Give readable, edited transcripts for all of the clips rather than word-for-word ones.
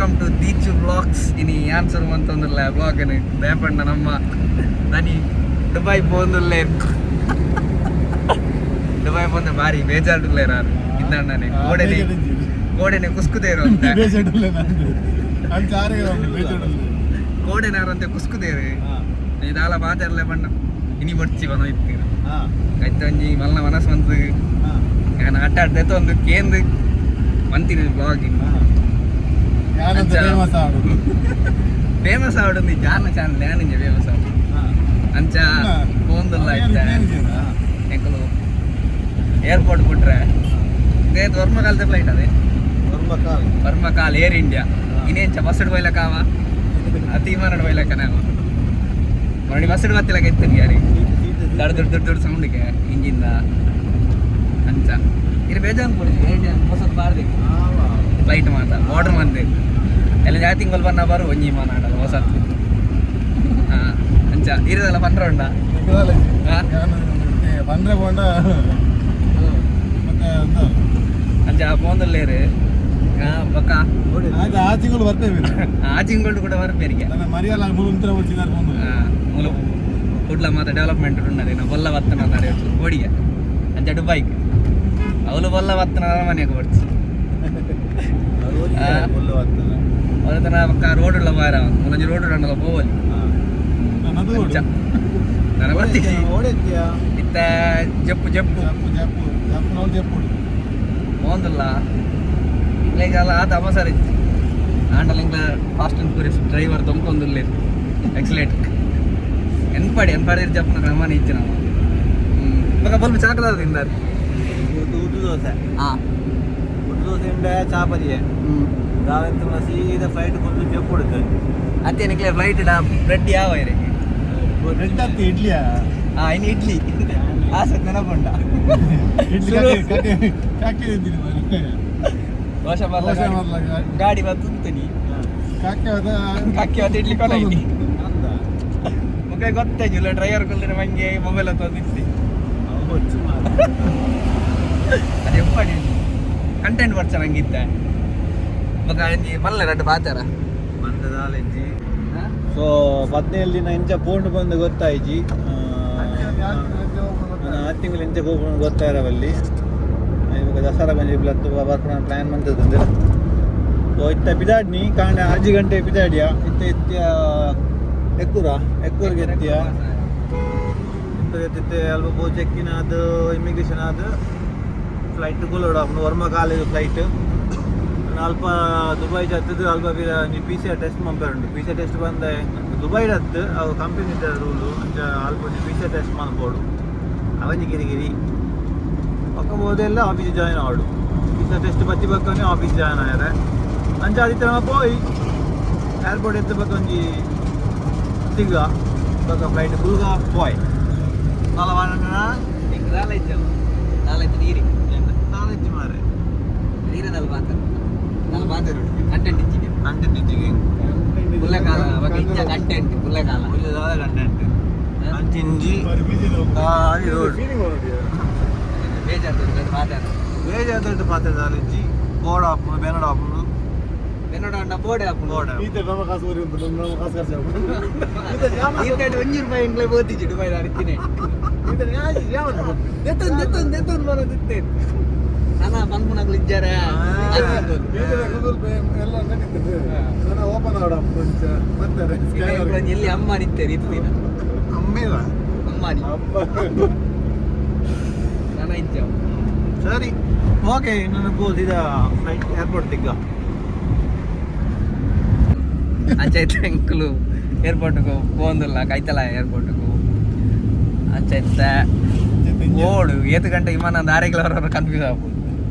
Welcome to Deechu vlogs. ಇನಿ answer ಮಂತೊಂದುಲ್ಲ blog ದೇಪಣ್ಣ ನಮ್ಮ ದನಿ ದುಬೈ ಪೋಂದುಲ್ಲೆ. ದುಬೈ ಪೋಂದು ಬಾರಿ ಬೇಜಾರ್ಡುಲ್ಲೇರ ಇಂದಣ್ಣನೆ ಕೋಡೆನೆ ಕೋಡೆನೆ ಕುಸ್ಕುದೇರು ಅಂತ. ಕೋಡೆನಾರಂತೆ ಕುಸ್ಕುದೇರು ಇದಾಲ ಮಾತಾಡ್ಲೆ ಬಣ್ಣ ಇನಿ ಬಡ್ಚಿ ಬನ ಇತ್ತೀರ ಐತೊಂಜಿ ಮಲ್ಲ ಮನಸ್ಸು ಬಂತು. ನಾನು ಆಟ ಆಡ್ದೆ ಒಂದು ಕೇಂದ್ರ ಮಂತಿನ ಬ್ಲಾಗ್. ಫೇಮಸ್ ಆವಡು ಜಾನ ಚಾನಲ್ ಯಾನಿಂಜ ಫೇಮಸ್ ಆವಡು ಅಂಚ ಫೋನ್ದಲ್ಲ ಇತ್ತೆ ಎಂಕಲು ಏರ್ಪೋರ್ಟ್ ಬಿಟ್ರೆ ಇದೇ ವರ್ಮ ಕಾಲದ ಫ್ಲೈಟ್ ಅದೇ ವರ್ಮ ಕಾಲ್ ಏರ್ ಇಂಡಿಯಾ. ಇನ್ನೇಂಚ ಬಸ್ ಬೈಲಕ್ಕಾವ ಅತಿ ವಿಮಾನ ಬೈಲಕ್ಕ ನಾವು ಮರಡಿ ಬಸ್ ಬತ್ತಿಲಕ್ಕ ಇತ್ತು ಯಾರಿ ದೊಡ್ಡ ದೊಡ್ಡ ದೊಡ್ಡ ದೊಡ್ಡ ಸೌಂಡ್ಗೆ ಇಂಜಿನ್ ಅಂಚ ಇರು ಬೇಜಾನ್ ಕೊಡಿ. ಏರ್ ಇಂಡಿಯಾ ಹೊಸದು ಬಾರ್ದಿ ಫ್ಲೈಟ್ ಮಾತ ಆರ್ಡರ್ ಮಂದೆ ಎಲ್ಲ ಜಾತಿ ತಿಂಗಳು ಬನ್ನ ಬಾರು ಒಂಜಿ ವಿಮಾನ ಆಡಲ್ಲ ಹೊಸತ್ತು. ಹಾಂ, ಅಂಚ ಇರೋದಲ್ಲ ಪಂದ್ರ ಉಂಡ. ಬಂದ್ರೆ ಬೋಂಡ ಮತ್ತೆ ಅಂಚ ಪೋಂದಲ್ಲೇರು ಬೊಕ್ಕ ಆ ತಿಂಗಳು ಬರ್ತೇವೆ. ಆ ತಿಂಗಳು ಕೂಡ ಬರ್ಬೇರಿಗೆ. ನನ್ನ ಮರಿಯಲ್ಲ ಮೂರು వచ్చినారు ముందు. ಮೂಲ ಕುಡ್ಲ ಮಾತ ಡೆವಲಪ್ಮೆಂಟ್ ಉಂಡದೆ ನಾವು ಬೊಲ್ಲ ಬತ್ತನ ಓಡಿಗೆ ಅಂಚ ದುಬೈಕ್ ಅವಳು ಬೊಲ್ಲ ಬತ್ತನ ಮನೆಗೆ ಬರ್ತು ಅವಳ ಬೊಕ್ಕ ರೋಡ್ ಉಳ್ಳ ಬಾರ ಒಂದೊಂದು ರೋಡ್ ಉಂಡಲ್ಲ ಪೋವಲಿ. ಅಂಚ ನನ್ನ ಬರ್ತೀನಿ ಇತ್ತ ಜಪ್ಪು ಜಪ್ಪು. ಜಪ್ಪು ಜಪ್ಪು ಜಪ್ಪು ನಾವು ಜಪ್ಪುಡು. ಪೋಂದುಲ್ಲ ಇಂಗ್ಲೇಜ್ ಆತ ಅವಸರ ಇತ್ತು ಆಂಡಲ ಇಂಗ್ಲ ಫಾಸ್ಟ್ ಅಂಡ್ ಫ್ಯೂರಿಯಸ್ ಡ್ರೈವರ್ ದೊಂಕೊಂದುಲ್ಲೇರು ಎಕ್ಸಲೇಟ್ ಎನ್ಪಾಡಿ ಎನ್ಪಾಡಿ ಜಪ್ಪನ ಕ್ರಮನೇ ಇತ್ತು ನಾವು ಇವಾಗ ಬಲ್ಬು ಚಾಕದ ತಿಂದಾರೆ. ಉದ್ದು ದೋಸೆ. ಹಾಂ. ಉದ್ದು ದೋಸೆ ಉಂಡೆ ಚಾಪದಿಯೆ ದಾವೆಂತ ಸೀದಾ ಫ್ಲೈಟ್ ಕೊಂಡು ಜಪ್ಪುಡುತ್ತೆ. ಅತ್ತೆ ನಿಕ್ಲೆ ಫ್ಲೈಟ್ ಡಾ ಬ್ರೆಡ್ ಯಾವ ಇರಕ್ಕೆ? ಬ್ರೆಡ್ ಹತ್ತಿ ಇಡ್ಲಿಯಾ? ಹಾಂ, ಇನ್ನು ಇಡ್ಲಿ ಆಸೆ ನೆನಪುಂಡ. ಇಡ್ಲಿ ಕಾಕೆ ಕಾಕೆ ತಿಂತೀನಿ ನಾನು. ದೋಸೆ ದೋಸೆ ಬರ್ಲ ಮಾಡ್ಲ ಗಾಡಿ ಬಂತು. ಕಾಕೆ ಅದ. ಕಕ್ಕೆ ಅದು ಇಡ್ಲಿ ಕೊಡ ಇಲ್ಲಿ ಮುಖ ಗೊತ್ತಾಯ್ತು ಡ್ರೈವರ್ ಕೊಲ್ದಿನ ಮಂಗೆ ಮೊಬೈಲ್ ಅಂತ ಇತ್ತಿ. ಅದು ಎಪ್ಪಡಿ ಕಂಟೆಂಟ್ ಬರ್ಚ ನಂಗಿತ್ತೆ ಬೊಕ ಒಂಜಿ ಮಲ್ಲೆ ರಡ್ಡ್ ಪಾತೆರ. ಮಂದದಾಲೆಜ್ಜಿ ಸೊ 15 ದಿನ ಇಂಚ ಪೋಂಡು ಬಂದು ಗೊತ್ತಾಯ್ಜಿ. ಆ ತಿಂಗಳು ಇಂಚ ಹೋಗ್ಕೊಂಡು ಗೊತ್ತಾಯಿರವಲ್ಲಿ. ಇವಾಗ ದಸರಾ ಬಂದು ಪ್ಲತ್ತು ಬರ್ಪಣ ಪ್ಲ್ಯಾನ್ ಬಂತದಂದ್ರೆ. ಸೊ ಇತ್ತ ಪಿದಾಡ್ನಿ ಕಾಂಡ ಅರ್ಜಿ ಗಂಟೆ ಪಿದಾಡಿಯ ಇತ್ತ ಇತ್ಯ ಎಕ್ಕೂರ ಎಕ್ಕೂರಿಗೆ ಎತ್ತಿಯ ಎಕ್ಕೂರಿಗೆ ಎತ್ತಿತ್ತೆ ಅಲ್ಪ ಪೋ ಚೆಕ್ಕಿನ ಅದು ಇಮಿಗ್ರೇಷನ್ ಅದು ಫ್ಲೈಟ್ ಕುಲ್ಲೋಡು ಅಪ್ಪನು ವರ್ಮ ಕಾಲೇಜ್ ಫ್ಲೈಟ್ ಅಲ್ಪ ದುಬೈ ಜತ್ತದು ಅಲ್ಪ ಬೀರ ಪಿ ಸಿ ಆರ್ ಟೆಸ್ಟ್ ಮಂಪೇರುಂಡು. ಪಿ ಸಿ ಆರ್ ಟೆಸ್ಟ್ ಬಂದೆ ದುಬೈ ರದ್ದು ಅವು ಕಂಪನಿ ರೂಲು. ಅಂಚ ಅಲ್ಪ ಪಿ ಸಿ ಆರ್ ಟೆಸ್ಟ್ ಮನ್ಪೋಡು ಅವಂಜಿ ಗಿರಿಗಿರಿ ಪಕ್ಕ ಹೋದೆಲ್ಲ ಆಫೀಸ್ ಜಾಯ್ನ್ ಆವಡು. ಪಿ ಸಿ ಆರ್ ಟೆಸ್ಟ್ ಬತ್ತಿ ಬಕ್ಕನೆ ಆಫೀಸ್ ಜಾಯ್ನ್ ಆಯರೆ. ಅಂಚ ಆದಿತ್ಯ ಪೋಯ್ ಏರ್ಪೋರ್ಟ್ ಎತ್ತ ಬಕ್ಕ ಒಂಜಿ ತಿಗ ಬಕ್ಕ ಫ್ಲೈಟ್ ಕುಲ್ಗ ಪೋಯ್ ನಲವಣ್ಣ. ದಾಲ ದಾಲ ನೀರಿ. ನಾಲೆಜ್ ಮಾರೆ. ನೀರದಲ್ಲಿ ಪಾತ್ರ ನಲ್ಲ ಪಾತ್ರ ಕಂಟೆಂಟ್ ಇಚ್ಚಿಗೆ. ಕಂಟೆಂಟ್ ಇಚ್ಚಿಗೆ. ಪುಲ್ಲೆಕಾಲ ಬೊಕ ಇಂಚ ಕಂಟೆಂಟ್ ಪುಲ್ಲೆಕಾಲ. ಒಳ್ಳೆದಾದ ಕಂಟೆಂಟ್ ಅಂಚಿಂಜಿ ಖಾಲಿ ರೋಡ್. ಬೇಜಾರು ಮಾತಾಡ. ಬೇಜಾರು ಪಾತ್ರ ದಾಲಿಜ್ಜಿ ಬೋರ್ಡ್ ಆಪುಂಡು ಬೆನಡ್ ಆಪುಂಡು. ಬೆನ್ನಡ ಅಂಡ ಬೋರ್ಡ್ ಆಪುಂಡು. ಬೋರ್ಡ್. ಈತ ನಮ್ಮ ಕಾಸು ಬರಿ ಉಂಟು ನಮ್ಮ ಕಾಸು ಖರ್ಚು ಆಪುಂಡು. ಈತಡ್ 1 ರೂಪಾಯಿ ಇಂಗ್ಲೆ ಬೋತಿಜಿ ದುಬೈ ದಾರಿತ್ತಿನೆ ದೆತ್ತೊಂದು ದೆತ್ತೊಂದು ದೆತ್ತೊಂದು ಬರೋದಿತ್ತೆ ನನ್ನ ಪನ್ಪುನಕ್ಲು ಇಜ್ಜಾರೆ. ಗೂಗಲ್ ಪೇ ಎಲ್ಲ ನಡೀತದೆ. ನಾನು ಓಪನ್ ಆಡ ಕೊಂಚ ಮತ್ತೆ ಸ್ಕ್ಯಾನರ್. ಎಲ್ಲಿ ಅಮ್ಮ ನಿತ್ತೇರಿ ಇತ್ತು ದಿನ. ಅಮ್ಮೇದ. ಅಮ್ಮಾನಿ ನನ್ನ ಇಜ್ಜ. ಸರಿ ಓಕೆ ಇನ್ನೊಂದು ಪೋಸಿದ ಫ್ಲೈಟ್ ಏರ್ಪೋರ್ಟ್ ತಿಗ್ಗ. ಅಂಚೈತೆ ಅಂಕಲು ಏರ್ಪೋರ್ಟ್ಗೂ ಪೋಂದುಲ್ಲ ಕೈತಲ ಏರ್ಪೋರ್ಟ್ಗೂ ಅಂಚೈತೆ ಓಡು ಏತು ಗಂಟೆ ವಿಮಾನ ದಾರಿಗಳ ಕನ್ಫ್ಯೂಸ್ ಆಗ್ಬೋದು.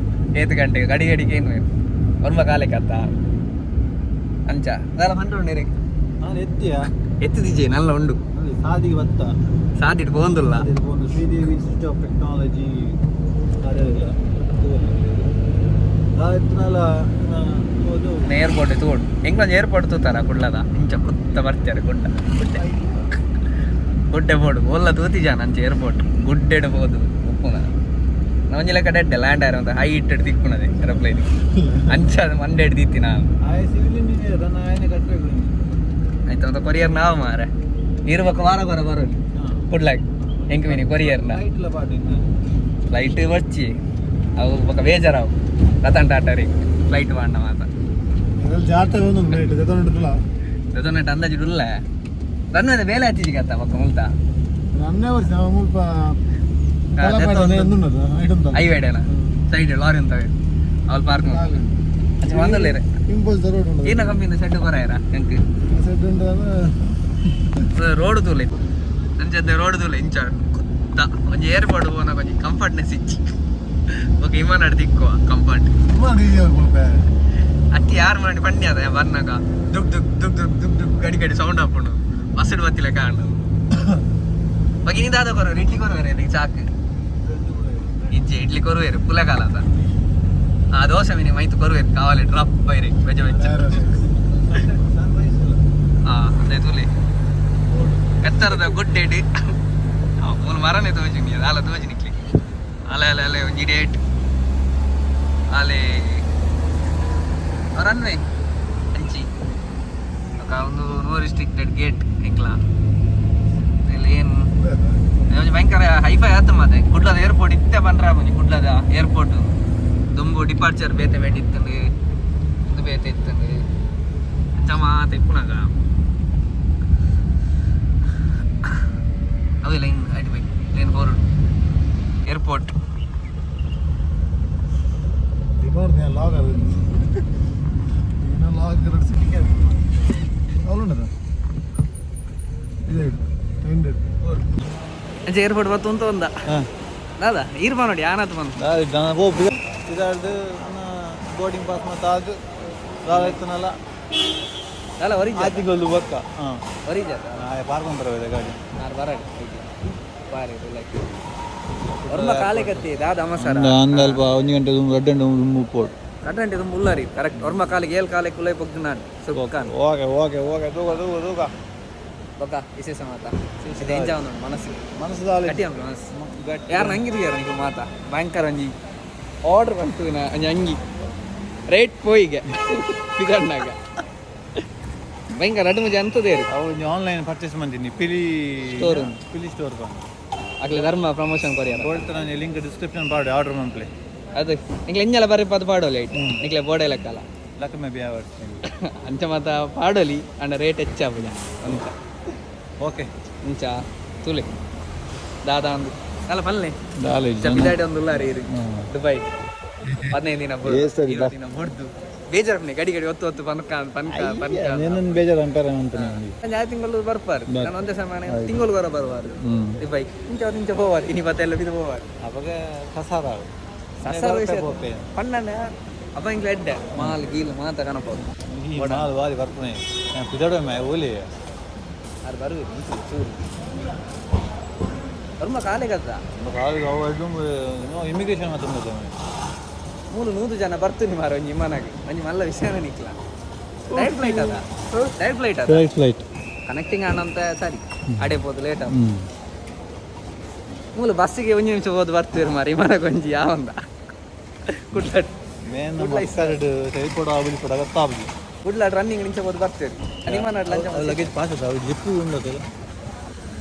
ಏತು ಗಂಟೆಗೆ ಗಡಿ ಗಡಿಗೆ ಏನು ಒರ್ಮ ಕಾಲಕ್ಕೆ ಅತ್ತ ಅಂಚ ಅದೆಲ್ಲ ಪಂಡ ಉಂಡು. ನಾನು ಎತ್ತಿಯ. ಎತ್ತಿದಿಜೆ ನಲ್ಲ ಉಂಡು. ಸಾದಿಗೆ ಬತ್ತ. ಸಾದಿಟ್ ಪೋಂದುಲ್ಲ. ಒಂದು ಶ್ರೀದೇವಿ ಇನ್ಸ್ಟಿಟ್ಯೂಟ್ ಆಫ್ ಟೆಕ್ನಾಲಜಿ ಎತ್ತನಲ್ಲ ಹೋದು. ಏರ್ಪೋರ್ಟ್ ತೋಡು ಎಂಗ್ಲೊಂದು ಏರ್ಪೋರ್ಟ್ ತೂತಾರ ಕುಡ್ಲದ ಇಂಚ ಕುತ್ತ ಬರ್ತಾರೆ ಗುಡ್ಡ ಗುಡ್ಡೆ ಗುಡ್ಡೆ ಬೋಡು ಒಲ್ಲ ತೂತಿ ಜಾನ ಅಂಚ ಏರ್ಪೋರ್ಟ್ ಗುಡ್ಡೆಡ್ ಬೋದು ಉಪ್ಪುನ ಒಂಜಿ ಲೆಕ್ಕ ಡೆಡ್ ಲ್ಯಾಂಡ್ ಆಯ್ರ ಅಂತ ಹೈಟ್ ತಿಕ್ಕುನದೆ ಏರೋಪ್ಲೇನ್ ಅಂಚ ಮಂಡೆ ಹಿಡ್ದಿತ್ತಿ ನಾನು. ಆಯ್ ಸಿವಿಲ್ ಇಂಜಿನಿಯರ್ ಆಯನೆ ಕಟ್ಟಬೇಕು. ಆಯ್ತು ಅಂತ ಕೊರಿಯರ್ ನಾವು ಮಾರೆ ಇರ್ಬೇಕು ವಾರ ಬರ ಬರೋದು ಕುಡ್ಲಾಕ್ ಎಂಕ್ ಮೀನಿ ಕೊರಿಯರ್ನ. ಫ್ಲೈಟ್ ಪಾಟ್. ಫ್ಲೈಟ್ ಬಚ್ಚಿ ಅವು ಬೊಕ ಬೇಜಾರಾವು ರತನ್ ಟಾಟಾ ರೀ ಫ್ಲೈಟ್ ಬಾಂಡ ಮಾತ. ಅದ್ರಲ್ಲಿ ಜಾತ್ರೆ ಒಂದು ನೈಟ್ ಜೊತೆ. ದೊಡ್ಡ ಅಂದಾಜು ಉಲ್ಲ ರನ್ ಬೇಲೆ ಹಚ್ಚಿಗೆ ಅತ್ತ ಬೊಕ ಮುಲ್ತ. ನನ್ನೇ ವರ್ಷ ನಾವು ಮುಲ್ಪ. ಹೈವೇಡೇನ ಸೈಡ್ ಲಾರಿ ಅಂತ ಅವಳು ಪಾರ್ಕ್ ಅಂಚ ಬಂದಲ್ಲೇರೆ. ಇಂಪೋಸ್ ರೋಡ್ ಉಂಟು. ಏನ ಕಂಪಿಂದ ಸೆಡ್ ಕೊರಾಯರ ಎಂಕ್? ಸೆಡ್ ಉಂಟು. ರೋಡ್ ತೂಲೆ ಅಂಚದ ರೋಡ್ ತೂಲೆ ಇಂಚ ಕುತ್ತ ಒಂಜಿ ಏರ್ಪೋರ್ಟ್ ಪೋನ ಒಂಜಿ ಕಂಫರ್ಟ್ನೆಸ್ ಇಚ್ಚಿ ಬೊಕ ವಿಮಾನ ತಿಕ್ಕುವ ಕಂಫರ್ಟ್. ಅತ್ತಿ ಯಾರು ಮಾಡಿ ಪಂಡಿ ಅದ ಬರ್ನಾಗ ದುಗ್ ದುಗ್ ದುಗ್ ದುಗ್ ದುಗ್ ದುಗ್ ಗಡಿ ಗಡಿ ಸೌಂಡ್ ಹಾಕೊಂಡು ಬಸ್ ಬತ್ತಿಲ್ಲ ಕಾಣು. ಬಗೆ ನಿಂದಾದ ಕೊರವೇರು ಇಡ್ಲಿ ಕೊರವೇರು ಇದಕ್ಕೆ ಚಾಕ್ ಇಜ್ಜೆ ಇಡ್ಲಿ ಕೊರುವೇರು ಪುಲೆ ಕಾಲ ಅದ. ಆ ದೋಸೆ ಮೀನಿ ಮೈತು ಕೊರುವೇರು ಕಾವಲೆ ಡ್ರಾಪ್ ಬೈರೆ ವೆಜ ವೆಜ್. ಹಾ ಅದೇ ತುಲೆ ಎತ್ತರದ ಗುಡ್ಡೆಡ್ ಮೂಲು ಮರನೇ ತೋಜಿನಿ ಅಲ್ಲ ತೋಜಿ ನಿಕ್ಲಿ ಅಲೆ ಅಲೆ ಅಲೆ ಒಂಜಿ ಡೇಟ್ ಅಲೆ ರನ್ವೇ ಅಂಚಿ ಬೊಕ ಒಂದು ನೋ ರಿಸ್ಟ್ರಿಕ್ಟೆಡ್ ಗೇಟ್ ಎಂಕ್ಲ ಇಲ್ಲಿ ಏನು ಒಂಜಿ ಭಯಂಕರ ಹೈಫೈ ಆತ ಮಾತೆ ಕುಡ್ಲದ ಏರ್ಪೋರ್ಟ್ ಇತ್ತೆ ಪಂಡ್ರ ಒಂಜಿ ಕುಡ್ಲದ ಏರ್ಪೋರ್ಟ್ ದುಂಬು ಡಿಪಾರ್ಚರ್ ಬೇತೆ ಬೇಟೆ ಇತ್ತಂಡು ಇದು ಬೇತೆ ಇತ್ತಂಡು ಅಂಚ ಮಾತ ಇಪ್ಪುನಾಗ ಅದೇ ಲೈನ್ ಐಟ್ ಬೈ ಲೈನ್ ಫೋರ್ ಏರ್ಪೋರ್ಟ್. ಲಾಗ್ ಲಾಗ್ ಅವಳುಂಡದ ಇದೆ ಇದೆ. ಅಂಚ ಏರ್ಪೋರ್ಟ್ ಬತ್ತು ಅಂತ ಒಂದ ದಾದಾ ಈರ್ಪ ನೋಡಿ ಆನತ್ ಬಂದು. ಇದಾರ್ದು ಬೋರ್ಡಿಂಗ್ ಪಾಸ್ ಮತ್ತು ಅದು ಇತ್ತನಲ್ಲ. ಅಲ್ಲ ಹೊರಿ. ಆ ತಿಂಗಳು ಬಕ್ಕ ಹಾಂ. ಹೊರಿ ಜಾತ. ಪಾರ್ಕ್ ಬರಬೇಡ ಗಾಡಿ. ನಾರು ಬರಡಿ ಬಾರಿ ಲೈಕ್ ಒರ್ಮ ಕಾಲೆ ಕತ್ತಿ ದಾದ ಅಮಸರ. ಅಂದಲ್ಪ ಒಂದು ಗಂಟೆ ರಡ್ಡು ಗಂಟೆ ಮುಪ್ಪೋಡು. ಕಟ್ಟಂಟಿ ತುಂಬ ಉಳ್ಳಾರಿ ಕರೆಕ್ಟ್ ಒರ್ಮ ಕಾಲಿಗೆ ಏಳು ಕಾಲಿಗೆ ಕುಲೈ ಪೊಗ್ದು ನಾನು ಸುಕ್ಕಾನ್. ಓಕೆ ಓಕೆ ಓಕೆ, ತೂಕ ತೂಕ ತೂಕ. ಬೊಕ್ಕ ವಿಶೇಷ ಮಾತಾ ಇದು ಎಂಜ ಒಂದು ಮನಸ್ಸು. ಮನಸ್ಸು. ಗಟ್ಟಿ ಉಂಟು ಮನಸ್ಸು. ಯಾರು ನಂಗಿದು ಯಾರು ನಿಕ್ಲು ಮಾತಾ ಭಯಂಕರ ಒಂಜಿ ಆರ್ಡರ್ ಬಂತು ಒಂಜಿ ಅಂಗಿ ರೇಟ್ ಪೋಯಿಗೆ ಇದನ್ನಾಗ ಭಯಂಕರ ರಡ್ಡು ಮುಂಜೆ ಅಂತದೇ. ಅವು ಆನ್ಲೈನ್ ಪರ್ಚೇಸ್ ಮಾಡ್ತೀನಿ ಪಿಲಿ Store ಉಂಟು. ಪಿಲಿ ಸ್ಟೋರ್ ಬಂದು. ಅಕ್ಲೆ ಧರ್ಮ ಪ್ರಮೋಷನ್ ಕೊರಿಯರ್. ಬೋಲ್ಟ್ ನಾನು ಲಿಂಕ್ ಡಿಸ್ಕ್ರಿಪ್ಷನ್ ಪಾಡು ಆರ್ಡರ್ ಮಾಡ್ಲಿ. ಅದು ನಿಕ್ಲೆ ಎಂಜಲ ಬರ್ರಿ ಪದ ಪಾಡೋಲಿ ಐಟ್ ನಿಕ್ಲೆ ಬೋಡೆ ಲೆಕ್ಕಲ್ಲ. ಲಕ್ಕ ಮೇ ಬಿ ಅವರ್. ಅಂಚ ಮಾತ ಪಾಡೋಲಿ ಅಂಡ ರೇಟ್ ಹೆಚ್ಚಾಪುಜ ಅಂಚ. ಓಕೆ. ಇಂಚ ತುಲೆ ದಾದಾ ಅಂದು ಅಲ್ಲ ಪಲ್ಲೆ. ದಾಲೆ. ಬಿದಾಡಿ ಒಂದು ಉಲ್ಲಾರಿ ಇರು ದುಬೈ 15 ದಿನ ಏ ಸರಿ ಬಾ. 20 ದಿನ ಬೊಡ್ದು ಬೇಜಾರಪ್ಪನೆ ಗಡಿ ಗಡಿ ಒತ್ತು ಒತ್ತು ಪನ್ಕ ಪನ್ಕ ಪನ್ಕ. ನಿನ್ನ ಬೇಜಾರು ಅಂತಾರೆ ಅಂತ ನನಗೆ. ಆ ತಿಂಗಳು ಬರ್ಪಾರು ನಾನು ಒಂದೇ ಸಮಾನ ತಿಂಗಳು ಬರ ಬರುವಾರು ದುಬೈ ಇಂಚ ಇಂಚ ಹೋವಾರು ಇನಿ ಬತ್ತೆಲ್ಲ ಬಿದ್ದು ಹೋವಾರು. ಅವಾಗ ಕಸಾರ. ಸಸಾರ ಪಣ್ಣನ ಅಪ್ಪ ಇಂಗ್ಲ ಎಡ್ಡೆ ಮಾಲ್ ಗೀಲ್ ಮಾತ ಕನಪೋದು. ಈ ಮಾಲ್ ಬಾರಿ ಬರ್ತಾನೆ ನಾನು ಪಿದಾಡ ಮೇ ಓಲಿ. ಅದು ಬರುವುದು ಚೂರು ಬರ್ಮ ಕಾಲೆ ಕದ್ದ. ಇಮಿಗ್ರೇಷನ್ ಮಾತ್ರ. 300 ಜನ ಬರ್ತೀನಿ ಮಾರ ಒಂಜಿ ವಿಮಾನಗ್ ಒಂಜಿ ಮಲ್ಲ ವಿಷಯನೇ ನಿಕ್ಲ ಡೈರೆಕ್ಟ್ ಫ್ಲೈಟ್ ಅದ ಡೈರೆಕ್ಟ್ ಫ್ಲೈಟ್ ಅದ. Flight flight. ಕನೆಕ್ಟಿಂಗ್ ಆನಂತ ಸರಿ ಅಡೆ ಪೋದು ಲೇಟ್ ಆಗ ಮೂಲು ಬಸ್ಸಿಗೆ ಒಂಜಿ ನಿಮಿಷ ಹೋದ್ ಬರ್ತೀರಿ ಮಾರ ವಿಮಾನಕ್ಕೆ ಒಂಜಿ ಯಾವಂದ ಕುಡ್ಲಾಟ್. ಮೇನ್ ಮಕ್ಕಳು ಟೆಲಿಪೋರ್ಟ್ ಆಗುಲಿ ಪಡ ಗೊತ್ತಾಗುಲಿ. ಕುಡ್ಲಾಟ್ ರನ್ನಿಂಗ್ ನಿಮಿಷ ಹೋದ್ ಬರ್ತೀರಿ ವಿಮಾನ ಲಂಚ. ಲಗೇಜ್ ಪಾಸ್ ಅದ ಜಿಪ್ಪು ಉಂಡದಲ್ಲ.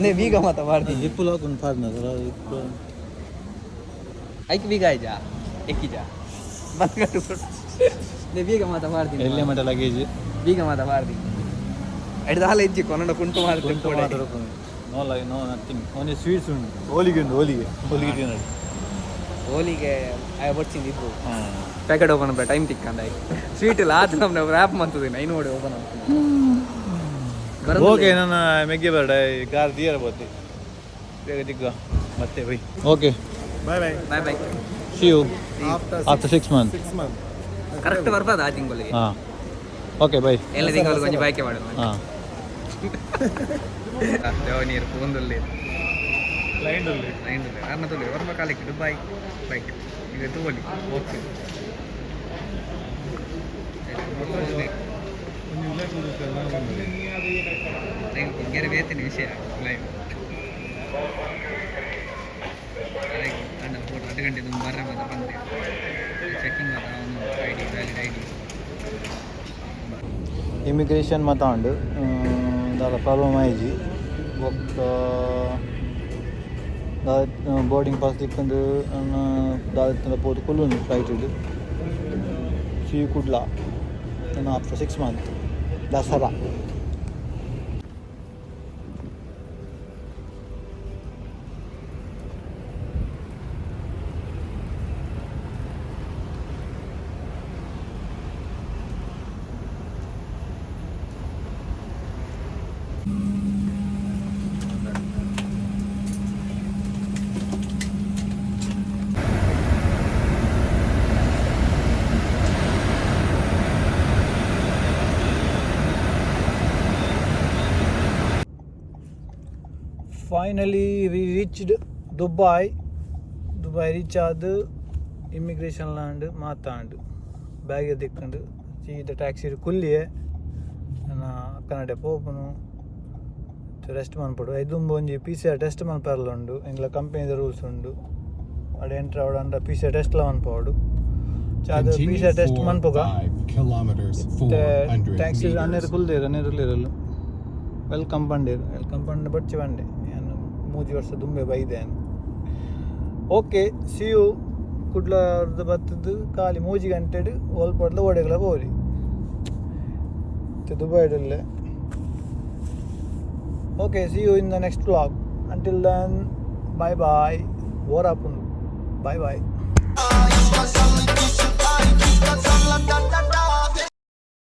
ನೇ ಬೀಗ ಮಾತ ಮಾಡ್ತೀನಿ. ಜಿಪ್ಪು ಲಾಕ್ ಉಂಟು ಪಾರ್ನದಲ್ಲ. ಐಕ್ ಬೀಗ ಆಯ್ಜಾ ಎಕ್ಕಿಜಾ ಬಂದ್ಕಟ್ಟು ನೇ ಬೀಗ ಮಾತ ಮಾಡ್ತೀನಿ. ಎಲ್ಲೇ ಮಟ್ಟ ಲಗೇಜ್. ಬೀಗ ಮಾತ ಮಾಡ್ತೀನಿ ಎಡ್ದು ಹಾಲು ಇಜ್ಜಿ ಕೊನಡ ಕುಂಟು ಮಾಡ್ತೀನಿ. ನೋ ಲೈ ನೋ ನಥಿಂಗ್ ಓನ್ಲಿ ಸ್ವೀಟ್ಸ್ ಉಂಟು ಹೋಲಿಗೆ ಉಂಟು ಹೋಲಿಗೆ ಹೋಲಿಗೆ ತಿನ್ನೋದು. ಹೋಲಿಗೆ ಬೊಡ್ಚಿಂದ ಇದ್ದು ಪ್ಯಾಕೆಟ್ ಓಪನ್ ಅಪ್ಪ ಟೈಮ್ ತಿಕ್ಕಂದ ಸ್ವೀಟ್ ಇಲ್ಲ ಆತ ನಮ್ನ ರ್ಯಾಪ್ ಮಂತದಿನ I ನೋಡಿ ಓಪನ್. ಓಕೆ ನನ್ನ ಮೆಗ್ಗೆ ಬೇಡ ಕಾರ್ ದಿಯರ ಬೋತಿ ಬೇಗ ದಿಕ್ಕ ಮತ್ತೆ bye okay. Bye bye. Bye bye. See you after after 6 month. 6 month. Correct ಬರ್ಬಾರ್ದು ಆ ತಿಂಗಳಿಗೆ. ಹಾಂ ಓಕೆ ಬೈ. ಎಲ್ಲ ತಿಂಗಳಿಗೆ ಒಂಜಿ ಬಾಯ್ಕೆ ಮಾಡೋದು. ಹಾಂ. ನೀರು ಪೂಂದುಲ್ಲಿ. ಲೈನ್ ಅಲ್ಲಿ. ಲೈನ್ ಅರ್ನ ತುಲಿ ವರ್ಮ ಕಾಲಕ್ಕೆ ದುಬೈ ಬೈಕ್ ಈಗ ತೂವಲಿ ಹೋಗ್ತೀನಿ. ಬೇರೆ ಬೇತೇನೆ ವಿಷಯ ಲೈವ್ ಅಣ್ಣ ಫೋಟೋ. 8 ಗಂಟೆ ತುಂಬ ಬರ್ರೆ ಮಾತ್ರ ಬಂದೆ ಚೆಕಿಂಗ್ ಮಾತ್ರ ಒಂದು I D valid I D. Immigration ಮಾತಾಂಡು ದಾಲ ಪ್ರಾಬ್ಲಮ್ ಆಯ್ಜಿ. ಬೊಕ್ಕ ಬೋರ್ಡಿಂಗ್ ಪಾಸ್ ತಿಕ್ಕಂದು ದಾದ ಪೋತು ಕುಲ್ಲುಂಡು flight C Kudla after 6 month Dasara. Finally we reached Dubai. Dubai reach ಆದ್ ಇಮಿಗ್ರೇಷನ್ ಲ್ಯಾಂಡ್ ಮಾತಾಂಡು ಬ್ಯಾಗ್ ದಿಕ್ಕಂಡು ಸೀದಾ ಟ್ಯಾಕ್ಸಿ ಕುಲ್ಲಿಯೆ ನನ್ನ ಅಕ್ಕನಡೆ ಪೋಪುನು ರೆಸ್ಟ್ ಮನ್ಪೊಡು. ಐದುಂಬ ಒಂಜಿ P C R test ಮನ್ಪೆರ್ಲ ಉಂಡು, ಎಂಗ್ಲ ಕಂಪನಿದ ರೂಲ್ಸ್ ಉಂಡು. ಅಡೆ ಎಂಟ್ರ್ ಆವಡ ಅಂಡ P C R ಟೆಸ್ಟ್ಲ ಮನ್ಪೊಡು. ಅದು P C R test ಮನ್ಪುಗ 5 kilometers, 400 taxi meters. ಅನ್ನೇರು ಕುಲ್ದೇರು ಅನ್ನೇರು ಕುಲ್ಲೇರಲ್ಲ welcome ಪಂಡೇರು welcome ಪಂಡ ಬಚ್ಚಿ ಬಂಡೆ ಏನು ಮೂಜಿ ವರ್ಷ ದುಂಬೆ ಬೈದೆ. Okay, C you. ಕುಡ್ಲರ್ದು ಬತ್ತದ್ದು ಖಾಲಿ ಮೂಜಿ ಗಂಟೆಡ್ ಒಲ್ಪಡ್ಲ ಓಡೆಗಳ ಪೋರಿ ದುಬೈಡಲ್ಲೇ. Okay, see you in the next vlog. Until then, bye bye. ಓರಾಪುಂಡು. Bye bye. Сказала, иди сюда, иди, сказала, да.